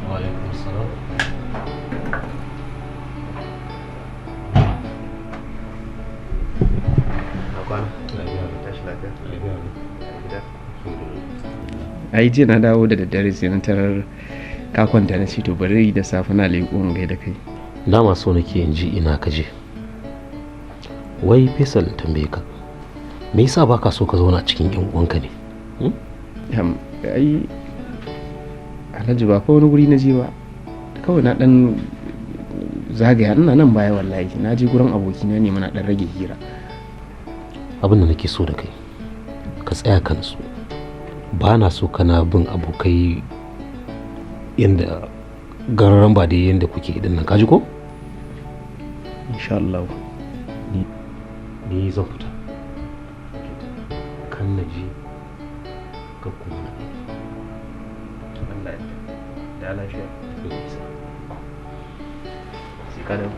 Wa alaikum salam. Ai jiya na dawo da daddare sai na tarar ka kwanta, na ce to bari da safe na leƙo in gaida kai. Dama so nake in ji ina ka je. Wai Faisal, in tambaye ka, me yasa baka so ka zauna cikin yan uwanka ne? Ai Alhaji, ba fa wani guri na je ba, kawai na dan zagaya ina nan baya. Wallahi na je gurin abokina ne, muna dan rage hira. Abin da nake so da kai, ka tsaya ka nutsu. Ba na so kana bin abokai yanda gararan ba da yanda kuke idan nan, kaji ko? Insha Allah. Ni zan fita, kan na ji ka kuma na Allah ya da lafiya. Sai ka dawo.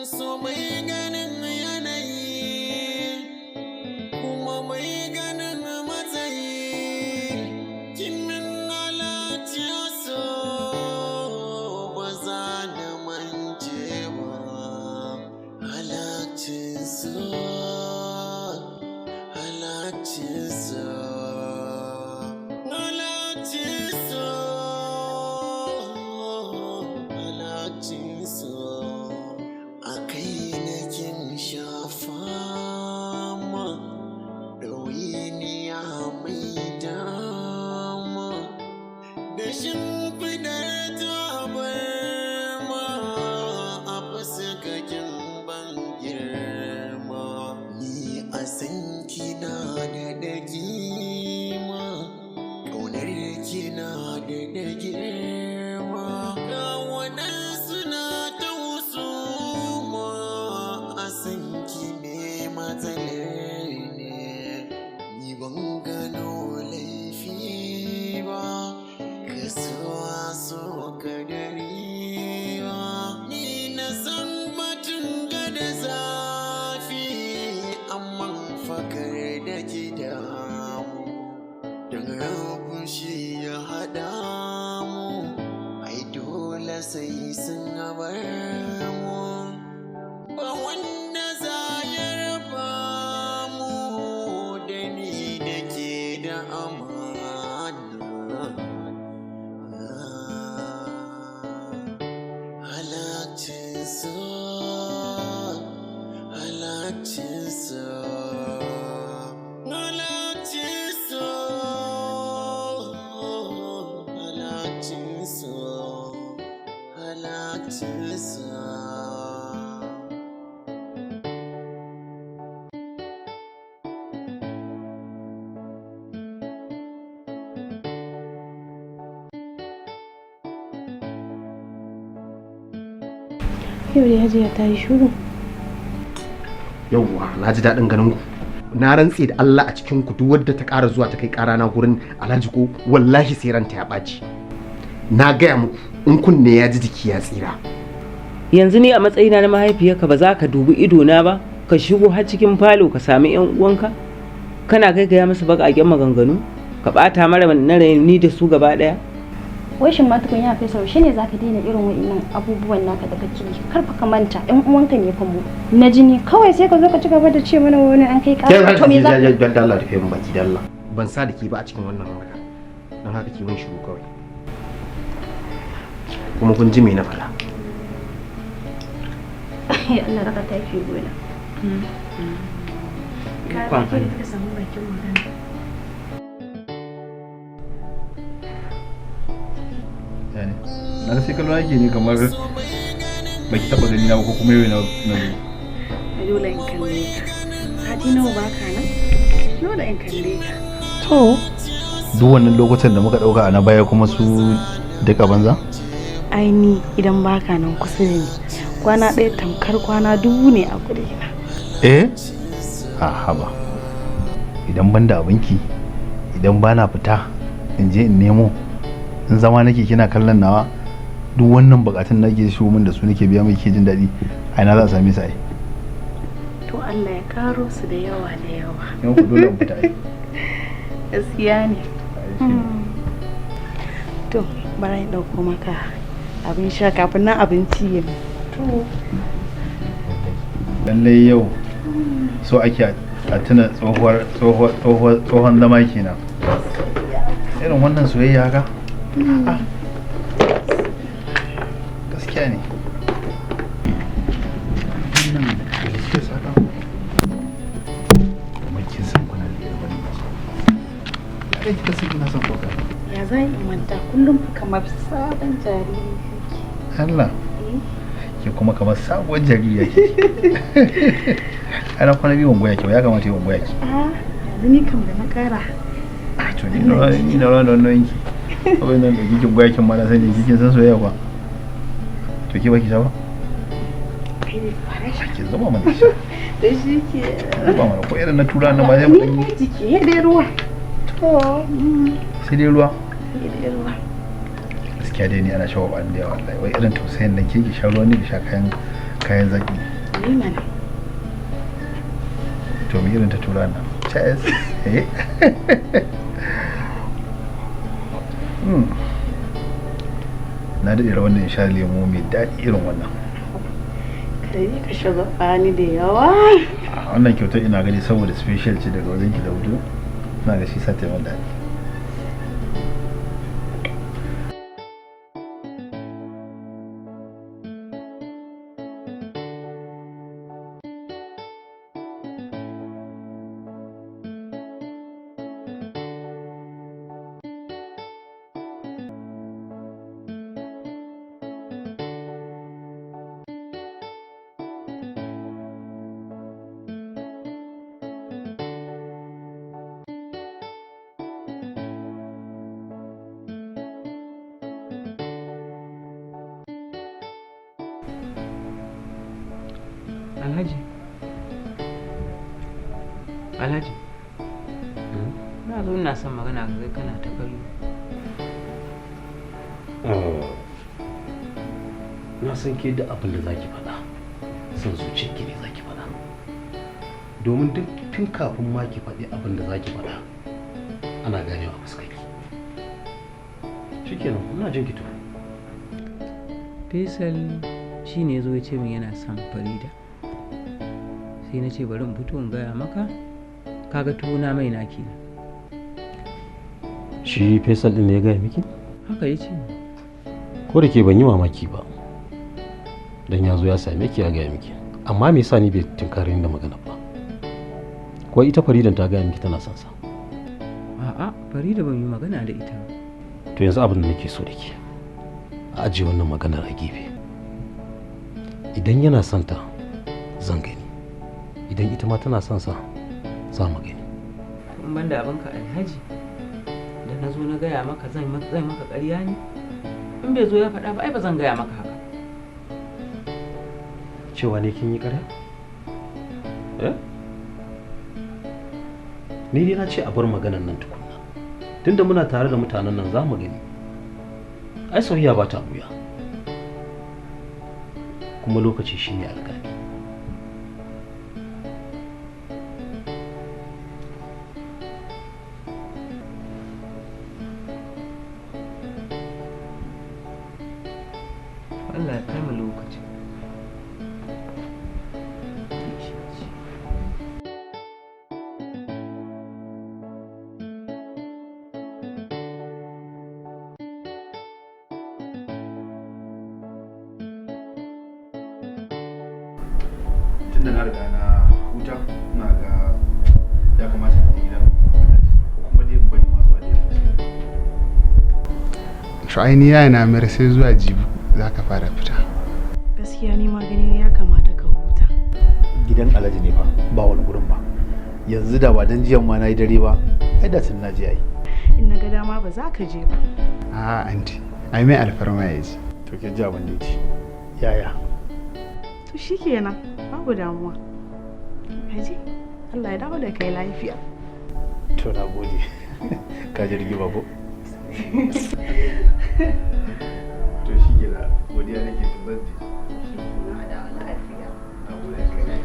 So mai ganin yanayi kuma mai ganin matsayi, kimin halarci, so ba za na mance ba. Halarcin so, halarcin so, halarcin so, halarcin so. A kai na kin shafa ma ɗawainiya mai dama da shimfiɗar tabarma, a fuskakin ban girma. Ni a san kina da kima, ƙaunar kina da girma, ga waɗansu na ta husuma, a san ki ne matsalar ne. Ni ban gano laifi ba, kasuwa so kadari ba. Ni na san batun gada zafi, amma fakar da ki damu, don rabu shi ya haɗa mu, ai dole sai sun bar mu, ba wanda za ya raba mu da ni da ke da amana. Halaccin so, halaccin so, halaccin so, halaccin so, halaccin so. Yau da Hajiya ta yi shiru. Yauwa, na ji daɗin ganin ku. Na rantse da Allah, a cikin ku duk wadda ta ƙara zuwa ta kai ƙara na gurin Alhaji ko, wallahi sai ranta ya ɓaci. Na gaya muku, in kunne ya ji, jiki ya tsira. Yanzu ni a matsayina na mahaifiyarka, ba za ka dubi idona ba, ka shigo har cikin falo ka sami yan uwanka kana kai gaya musu baƙaƙen maganganu, ka ɓata mara na ni da su gaba ɗaya? Wai shin ma tukun ya Faisal, shi ne zaka daina irin wa'innan abubuwan naka da kake yi? Kar fa ka manta ɗan uwanka ne fa mu na jini. Kawai sai ka zo ka ci gaba da ce mana wani an kai ƙara, to me za ka da Allah, rufe min baki da Allah. Ban sa da ke ba a cikin wannan harka, don haka ki mun shiru kawai. Kuma kun ji me na faɗa. Allah raka taki gona. Ikon Allah. Ka samu bakin magana. Yani na ga sai kallon ake ne kamar baki taba gani na ba, ko kuma yau na na zo. Ai dole in kalle ka. Sati nawa baka nan? Dole in kalle ka. To, duk wannan lokutan da muka dauka a na baya kuma su duka banza? Ai ni idan baka nan kusa da ni, kwana ɗaya tamkar kwana 1000 ne a gurina. Eh, a haba, idan ban da abinki Idan ba na fita in je in nemo, in zama nake kina kallon nawa, duk wannan bukatun da nake shigo min da su nake biya mai ke jin daɗi, a ina za a same su ai? To Allah ya karo su da yawa da yawa. Yau ku dole in fita ai. Gaskiya ne. To bari in ɗauko maka abin sha kafin nan abinci ya. To Lallai yau so ake a tuna tsohuwar tsohuwar tsohon zama kenan. Irin wannan soyayya haka? Ah. Gaskiya ne. Wannan da suke saka. Kamar kin san kuna da irin wannan mace. Ya dai kika san ina son koka. Ya za in manta, kullum fa kamar sabon jariri kake. Allah. Ke kuma kamar sabuwar jaririya ke. Ana kwana 2 ban goya ki ba, ya kamata yau in goya ki. Ah, yanzu ni kam da na kara. Ah, to ni na ni na ranar nan ki. Abin nan da kike goya kin ma na sani kin san soyayya kuwa. To ke baki sha ba? Kai ne fara sha. Ki zuba mana ki sha. Da shi ke. Zuba mana ko irin na tura nan ba sai mu Ni dan yi. ne jiki ya dai ruwa. To. Sai dai ruwa. Sai dai ruwa. Gaskiya dai ni ana shawo ba da yawa wallahi. Wai irin tausayin nan ke ki sha ruwa ne ki sha kayan zaki. Ni mana. To mu irin ta tura nan. Cheers. Eh. Na daɗe da wannan sha lemo mai daɗi irin wannan. Kada ni ka shiga ni da yawa. A wannan kyautar ina gani saboda special ce daga wajen ki da hudu. Ina ga shi sa ta yi min daɗi. Alhaji. Alhaji. Na zo ina son magana ka kai kana ta kallo. Na san ke da abin da zaki faɗa, son zuciyarki ne zaki faɗa, domin duk tun kafin ma ki faɗi abin da zaki faɗa ana ganewa a fuskarki. Shikenan, ina jin ki. To. Faisal shi ne ya zo ya ce min yana son Farida. Sai na ce bari in fito in gaya maka, kaga tuwo na mai na kenan. Shi Faisal din ne ya gaya miki? Haka ya ce. Ko da ke ban yi mamaki ba dan ya zo ya same ki ya gaya miki, amma me yasa ni bai tunkare ni da magana ba? Ko ita Faridan ta gaya miki tana son sa? A'a, Farida ban yi magana da ita ba. To yanzu abin da nake so da ke, a ajiye wannan maganar a gefe. Idan yana son ta zan gani, idan ita ma tana son sa za mu gani. In ban da abinka Alhaji, da na zo na gaya maka zan maka ƙarya ne? In bai zo ya faɗa ba ai ba zan gaya maka haka. Cewa ne kin yi ƙarya? Eh? Ni dai na ce a bar maganar nan tukunna. Tunda muna tare da mutanen nan za mu gani. Ai soyayya ba ta buya. Kuma lokaci shine alƙali. Allah ya kai mu lokaci. Tunda na riga na huta, ina ga ya kamata in je gidan Alhaji, ko kuma dai in bari ma zuwa da yamma. To ai ni yaya na mayar sai zuwa jibi za ka fara fita. Gaskiya ni ma gani ya kamata ka huta. Gidan Alhaji ne fa, ba wani gurin ba. Yanzu da ba dan jiyan ma na yi dare ba, ai da tun na je ai. In na ga dama ba za ka je ba. A'a anti, ai mai alfarma ya ji. To kin ji abin da ya ce. Yaya? To shikenan, babu damuwa. Kaji, Allah ya dawo da kai lafiya. To na gode. Ka ji rigima ko? To shi ke da godiya nake, to zan je. Na gode kai.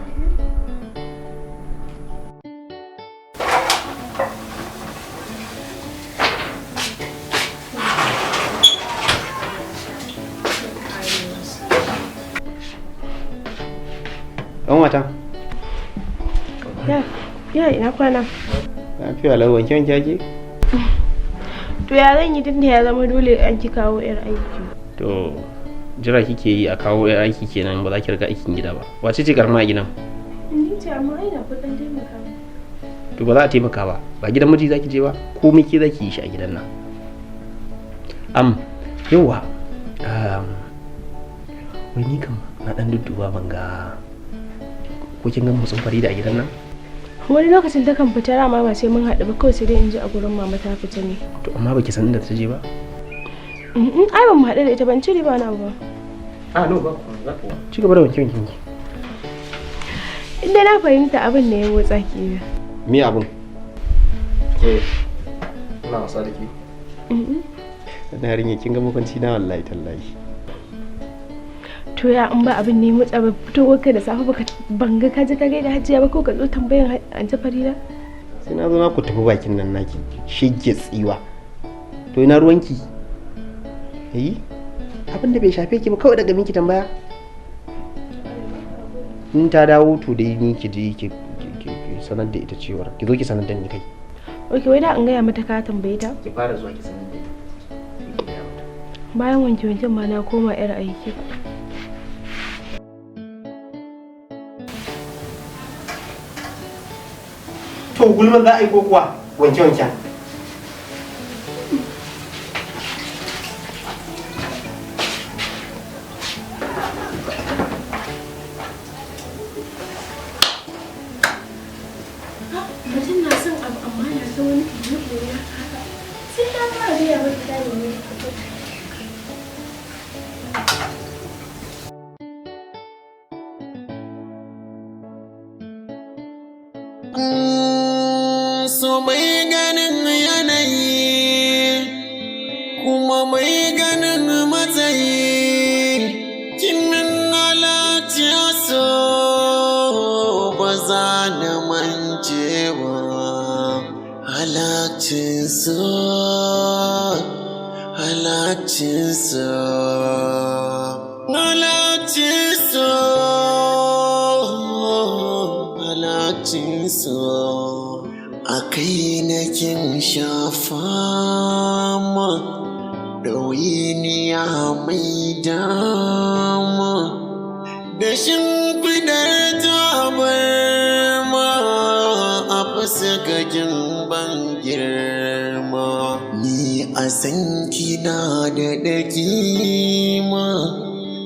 Ɗan wata. Ya, ya ina kwana. Lafiya lau, wanke wanke ake? To ya zan yi tunda ya zama dole an ki kawo yar aiki. To jira kike yi a kawo yar aiki kenan, ba za ki riga aikin gida ba. Wace ce karama a gidan? Ni ce, amma ai da kuɗin taimaka. To ba za a taimaka ba. Ba gidan miji zaki je ba, komai ke zaki yi shi a gidan nan. Yawa. Wai ni kam na dan dudduba ban ga ko kin ga motsin Farida a gidan nan? Wani lokacin ta kan fita rama ba sai mun haɗu ba, kawai sai dai in ji a gurin mama ta fita ne. To amma baki san inda ta je ba? Ai ban mu haɗu da ita, ban cire ba na ba. Ah no, ba ku za ku. Ci gaba da wanke wanken ki. Inda na fahimta abin da ya motsa kenan. Me abun? Ke ina wasa da ke? Mm-mm. Na yarinya kin ga makwanci na, wallahi tallahi. To ya in ba abin ne ya motsa ba, fitowar ka da safe baka ban ga ka je ka gaida Hajiya ba, ko ka zo tambayan Anti Farida? Sai na zo na ku tafi bakin nan naki shige tsiwa. To ina ruwanki? Eh? Abin da bai shafe ki ba kawai daga miki tambaya. In ta dawo to dai ni ki je ki sanar da ita cewar ki zo ki sanar da ni kai. Ok, wai da an gaya mata ka tambaye ta? Ki fara zuwa ki sanar da ita. Sai ki gaya mata. Bayan wanke wanken ma na koma yar aiki. To gulman za a yi ko kuwa wanke wanken? Mutum na son abu amma na ta wani ɓoye-ɓoye haka. Sai ta fara gaya mata ta nemi ta. So mai ganin yanayi kuma mai ganin matsayi, kimin halarci so ba za na mance ba. Halacin so, halacin so, halacin so, halacin so. A kai na kin shafa ma ɗawainiya mai dama da shimfidar tabarma a fuskakin ban girma. Ni a san kina da kima,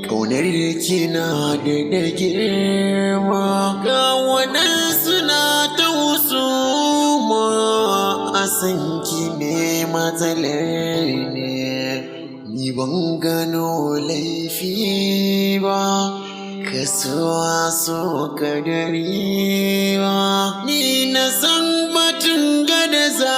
ƙaunar kina da girma, ga waɗansu na ta husuma a san ki ne matsalar ne. Ni ban gano laifi ba, kasuwa so kadari ba, ni na san batun gada za